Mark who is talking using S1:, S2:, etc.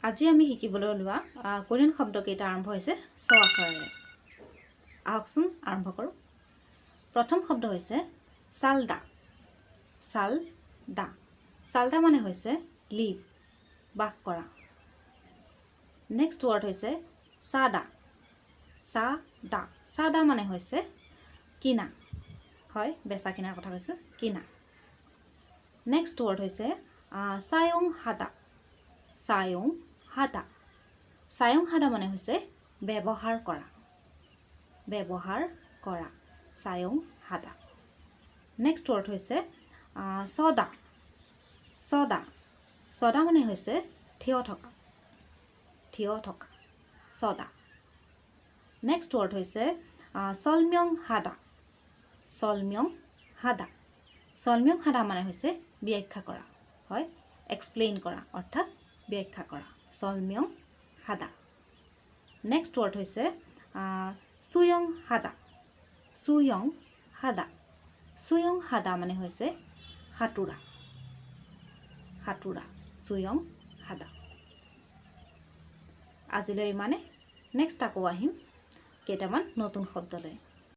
S1: আজি আমি শিকিবলৈ লোৱা কোৰিয়ান শব্দকেইটা আৰম্ভ হৈছে চ আখৰেৰে। আহকচোন, আৰম্ভ কৰোঁ। প্ৰথম শব্দ হৈছে চালদা। চাল দা। চালদা মানে হৈছে লিভ, বাস কৰা। নেক্সট ৱৰ্ড হৈছে চাদা। চা দা। চাদা মানে হৈছে কিনা। হয়, বেচা কিনাৰ কথা কৈছোঁ, কিনা। নেক্সট ৱৰ্ড হৈছে চায়ং হাদা। চায়ং হাদা। চায়ং হাদা মানে হৈছে ব্যৱহাৰ কৰা। ব্যৱহাৰ কৰা, চায়ং হাদা। নেক্সট ৱৰ্ড হৈছে চদা। চদা। চদা মানে হৈছে থিয় থকা। থিয় থকা, চদা। নেক্সট ৱৰ্ড হৈছে চলম্যং হাদা। চলম্যং হাদা। চলম্যং হাদা মানে হৈছে ব্যাখ্যা কৰা। হয়, এক্সপ্লেইন কৰা, অৰ্থাৎ ব্যাখ্যা কৰা, চলম্যং হাদা। নেক্সট ৱৰ্ড হৈছে চুয়ং হাদা। চুয়ং হাদা। চুয়ং হাদা মানে হৈছে সাঁতোৰা। সাঁতোৰা, চুয়ং হাদা। আজিলৈ ইমানে। নেক্সট আকৌ আহিম কেইটামান নতুন শব্দ লৈ।